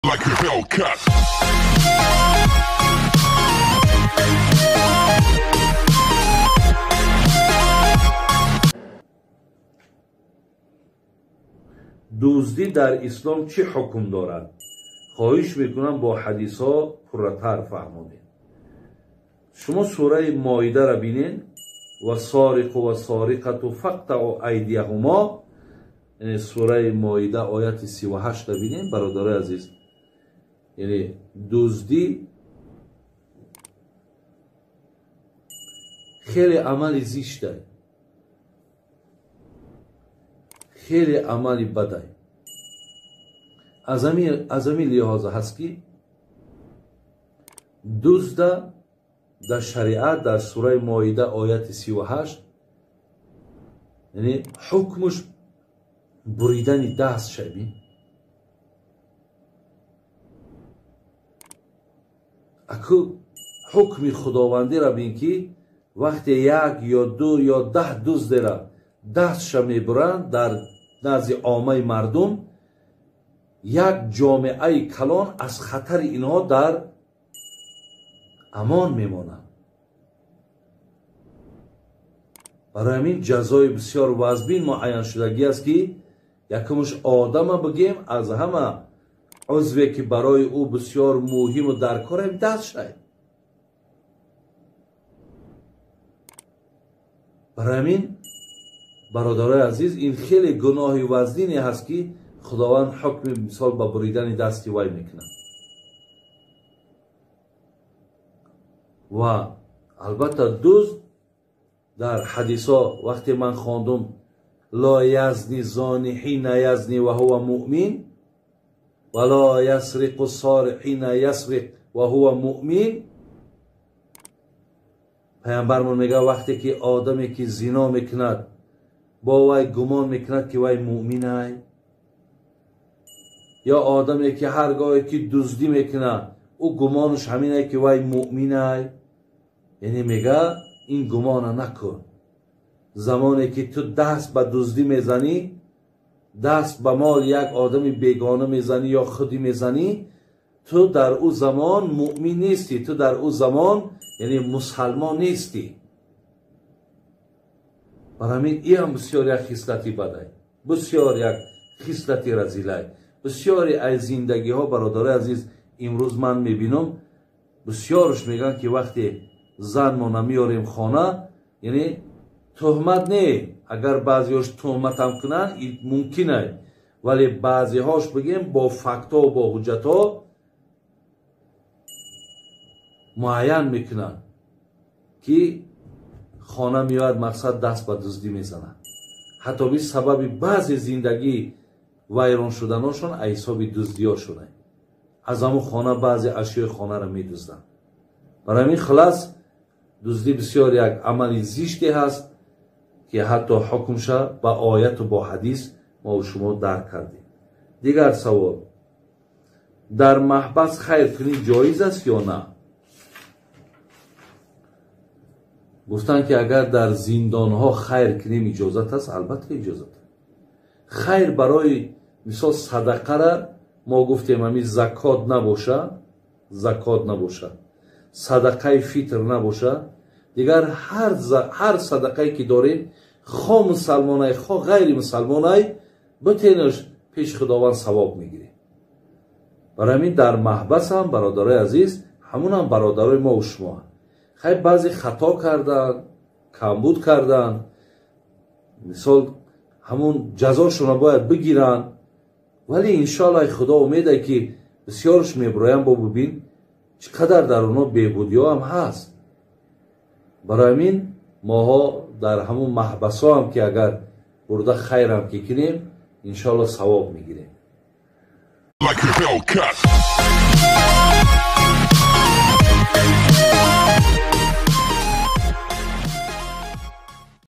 Like a Hellcat. Дуздӣ дар ислом чӣ ҳукм дорад? Хоҳиш мекунам бо ҳадисҳо пурратар фаҳмонед. Шумо сураи Моидаро бинед: вассориқу вассориқату фақтаъу айдияҳумо. Яъне сураи Моида ояти 38-ро бинед, бародарои азиз. Яъне дуздӣ хеле амали зиштай, хеле амали бадай. Аз ҳамин лиҳоза ҳаст, ки дузда дар шариат дар сураи Моида ояти 38, яъне ҳукмуш буридани даст шаби. Аку ҳукми худовандиро бин, ки вақте як ё ду ё 10 дуздера дастша мебуранд дар назди оммаи мардум, як ҷомеаи калон аз хатари инҳо дар амон мемонанд. Барои ҳамин ҷазои бисёр вазбин муайяншудагӣ аст, ки якумш одама бигем, аз ҳама узве ки барои ӯ бисёр муҳиму даркор даст шай. Барои ҳамин бародарои азиз, ин хеле гуноҳи вазнине ҳаст, ки худованд ҳукми мисол ба буридани дасти вай мекунад. Ва албатта дузд дар ҳадисҳо вақте ман хондум: ло язни зони ҳина язни ва ҳува муъмин ва ло ясриқу сорик ҳина ясриқ ва ҳува муъмин. Паямбармон мегӯяд, вақте ки одаме ки зино мекунад, бо вай гумон мекунад, ки вай муъминай, ё одаме ки ҳар гоҳе ки дуздӣ мекунад, ӯ гумонаш ҳаминае, ки вай муъминай. Яъне мега, ин гумона накун. Замоне ки ту даст ба дуздӣ мезанӣ, даст ба мол як одами бегона мезанӣ ё худӣ мезанӣ, ту дар ӯ замон муъмин нестӣ, ту дар ӯ замон яъне мусалмон нестӣ. Барои ҳамин ин ҳам бисёр як хислати бадай, бисёр як хислати разилай. Бисёре аз зиндагиҳо, бародарои азиз, имрӯз ман мебинам, бисёрш мегӯянд, ки вақте занмона меорем хона, яъне тӯҳмат не, агар баъзеҳош тӯҳматам кунанд мумкин ай, вале баъзеҳош бигем бо фактҳо, бо ҳуҷҷатҳо муайян мекунанд, ки хона меояд, мақсад даст ба дуздӣ мезанад. Ҳатто би сабаби баъзе зиндагӣ вайрон шуданошон аз ҳисоби дуздиҳо шуда. Аз ҳамун хона баъзе ашёи хонаро медузданд. Барои ҳамин хулас дуздӣ бисёр як амали зиште ҳаст, ки ҳатто ҳукмша ба ояту бо ҳадис мо шумо дарк кардем. Дигар савол: дар маҳбас хайр кунӣ ҷоиз аст ё на? Гуфтанд, ки агар дар зиндонҳо хайр кунем иҷозат аст. Албатта иҷозат аст. Хайр барои мисол садақара мо гуфтем, ҳамин закот набоша, закот набоша, садақаи фитр набоша, дигар ҳар садақае ки дорем, хо мусалмонай, хо ғайри мусалмонай, битенаш пеш худованд савоб мегирем. Барои ҳамин дар маҳбас ҳам, бародарои азиз, ҳамунам бародарои мо шумо. Хай баъзе хато карданд, камбуд карданд, мисол ҳамун ҷазошонро бояд бигиранд, вале иншоаллоҳ худо умеде, ки бисёрш мебуроянд. Бо бибин, чӣ қадар дар онҳо бебудиҳо ҳам ҳаст. Барои ҳамин моҳо дар ҳамун маҳбасҳо ҳам ки агар бурда хайрам ки кунем, иншоаллоҳ савоб мегирем. Like a Hellcat.